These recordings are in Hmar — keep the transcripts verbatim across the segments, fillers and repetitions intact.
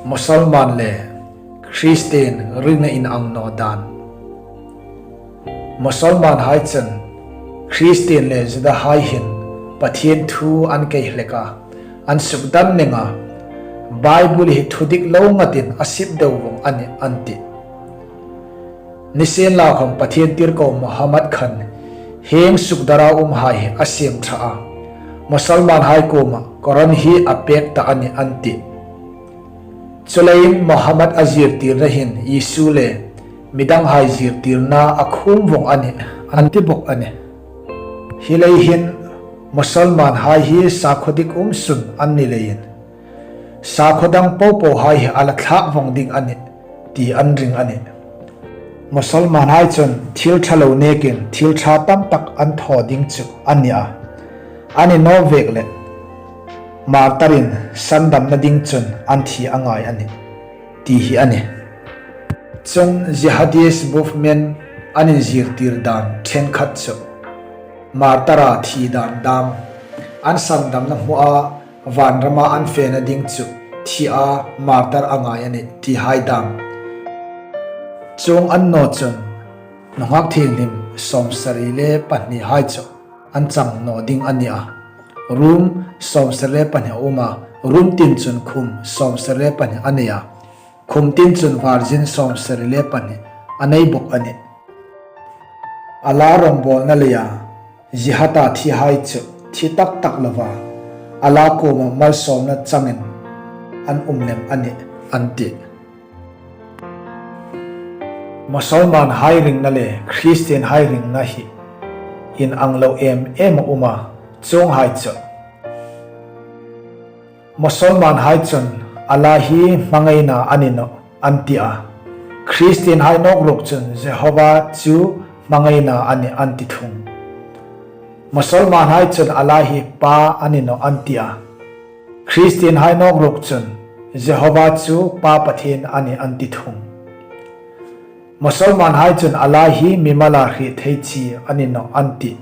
Musalman le Kristien ringna inang naw dan. Musalmanhai chun Kristien le Judahai hin Pathien thu an kei hlek a, an sukdam ning a, Bible hi thudik lo ngatin a sip deu vong a nih an ti. Nisienlakhawm Pathien tirko Muhammad khan hieng sukdara umhai hi a siem ṭha a, Musalmanhai kuoma Koran hi a pek ta a nih an ti. Chuleiin Muhammad a zirtirna hin Isu le midanghai zirtirna a khum vong a nih an ti bok a nih. Hi lei hin Musalmanhai hi sakhaw dik um sun an ni leiin sakhaw dang popohai hi a la thlak vong ding a nih ti an ring a nih. Musalmanhai chun thil ṭha lo nekin thil ṭha tam tak an thaw ding chu a ni a, a ni naw vek leh martarin sandamna ding chun an thi a ngai a nih ti hi a nih. Chun jihadist movement an inzirtir dan ṭhenkhat chu martara thi dan dam, an sandamna hmua vanrama an fena ding chu thi a martar a ngai a nih tihai dam. Chuong an naw chun nunghak thienghlim sawmsari le pahnihai chu an chang naw ding a ni a. Room sawmsari le pahni a um a, room tin chun khum sawmsari le pahni a nei a, khum tin chun virgin sawmsari le pahni a nei bok a nih. A la rawngbawlna leia jihada thihai chu thi tak tak lova a la kuoma malsawmna changin an um lem a nih an ti. Musalmanhai ringna le Kristienhai ringna hi inang lo em em a um a, chuonghai chu Musalmanhai chun Allah hi hmangaina a ni nawh an ti a, Kristienhai nawk ruok chun Jehova chu hmangaina a nih an ti thung. Musalmanhai chun Allah hi Pa a ni nawh an ti a, Kristienhai nawk ruok chun Jehova chu Pa Pathien a nih an ti thung. Musalmanhai chun Allah hi mimala hriet thei chi a ni nawh an ti.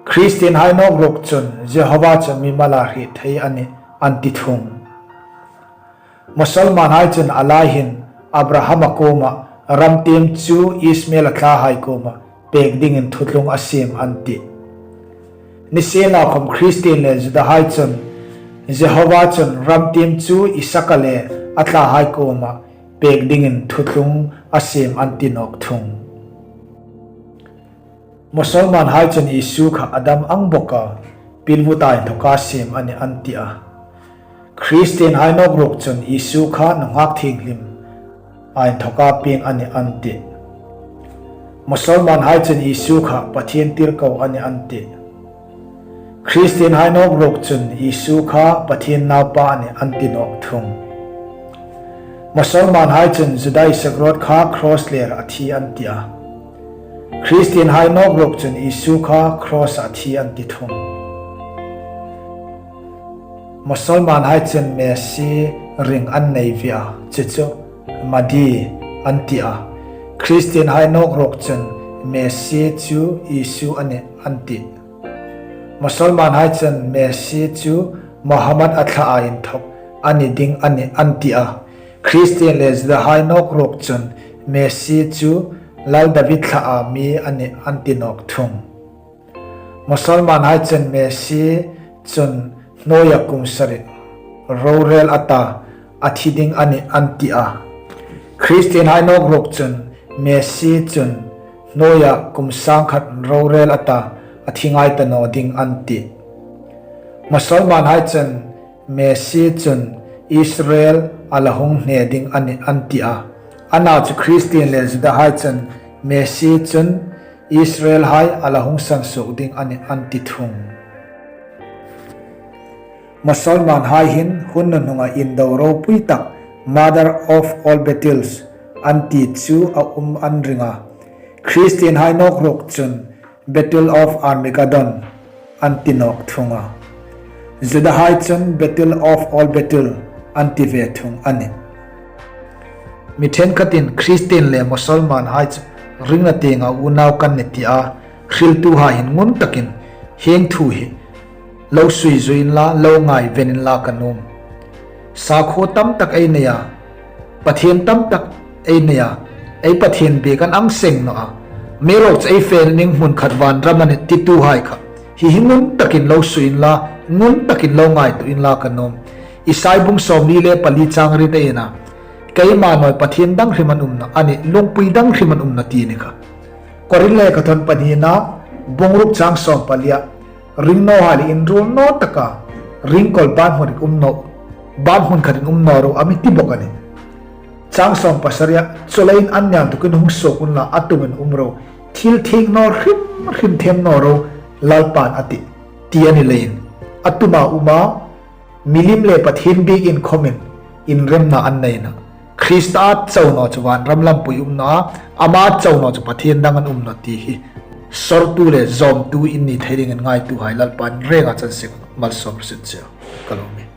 Kristienhai nawk ruok chun Jehova chu mimala hriet thei a nih an ti thung. Musalmanhai chun Allah hin Abrahama kuoma ram tiem chu Ismaela thlahai kuoma pek dingin thuthlung a siem an ti. Nisienlakhawm Kristien le Judahai chun Jehova chun ram tiem chu Isaka le a thlahai kuoma pek dingin thuthlung a siem an ti nawk thung. Musalmanhai chun Isu kha a dam ang bawk a, pilvuta inthoka siem a nih an ti a, Kristienhai nawk ruok chun Isu kha nunghak thienghlim a inthoka pieng a nih an ti. Musalmanhai chun Isu kha Pathien tirko a nih an ti. Kristienhai nawk ruok chun Isu kha Pathien naupa a nih an ti nawk thung. Musalmanhai chun Juda Iskariot kha cross lera a thi an ti a, Kristienhai nawk ruok chun Isu kha cross a thi an ti thung. Musalmanhai chun Messi ring an nei ve a, chu chu Mahdi an ti a, Kristienhai nawk ruok chun Messi chu Isu a nih an ti. Musalmanhai chun Messi chu Muhammad a thlaa inthok a ni ding a nih an ti a, Kristien le Judahai nawk ruok chun Messi chu Lal David thlaa mi a nih an ti nawk thung. Musalmanhai chun Messi chun hnuoia kum sari rorel a ta a thi ding a nih an ti a, Kristienhai nawk ruok chun Messi chun hnuoia kum sangkhat rorel a ta a thi ngai ta naw ding an ti. Musalmanhai chun Messi chun Israel a la hung hne ding a nih an ti a, a nau chu Kristien le Judahai chun Messi chun Israelhai a la hung sansuok ding a nih an ti thung. Musalmanhai hin hun hnuhnunga indo ropui tak Mother of all battles an ti chu a um an ring a, Kristienhai nawk ruok chun Battle of Armageddon an ti nawk thung a, Judahai chun Battle of all battle an ti ve thung a nih. Mi ṭhenkhatin Kristien le Musalmanhai chu ringna tienga unau kan ni tia hriltuhai hin ngun takin hieng thu hi lo sui zui inla, lo ngaiven inla ka nuom. Sakhuo tam tak ei nei a, Pathien tam tak ei nei a, ei Pathien biek an ang seng naw a, amiruokchu ei fe ning hmun khat vanram a nih tituhai kha hi hi ngun takin lo sui inla, ngun takin lo ngaituo inla ka nuom. Isai bung sawmli le pali chang riet ei en a, keima nawi Pathien dang hrim an um nawh a nih, lungpui dang hrim an um nawh ti ni kha. Korinth lekhathawn pahnina bung ruk chang sawm palia, ring naw hai le inruol naw taka ringkawl ban hmun khat um naw, ban hmun khatin um naw ro a mi ti bawk a nih. Chang sawm pasaria, chuleiin an ni tukin hung suok unla a tumin um ro, thil thieng naw hrim hrim them naw ro, Lalpan a tih, ti a ni leiin a tuma um a, milim le Pathien biekin khawmin inremna an nei nawh. Krista a chau naw chu vanram lampui um naw a, ama chau naw chu Pathien dang an um nawh ti hi sawrtu le zawmtu in ni thei dingin ngaituhai Lalpan renga chan seng malsawm hrih cheu. Ka lawm e.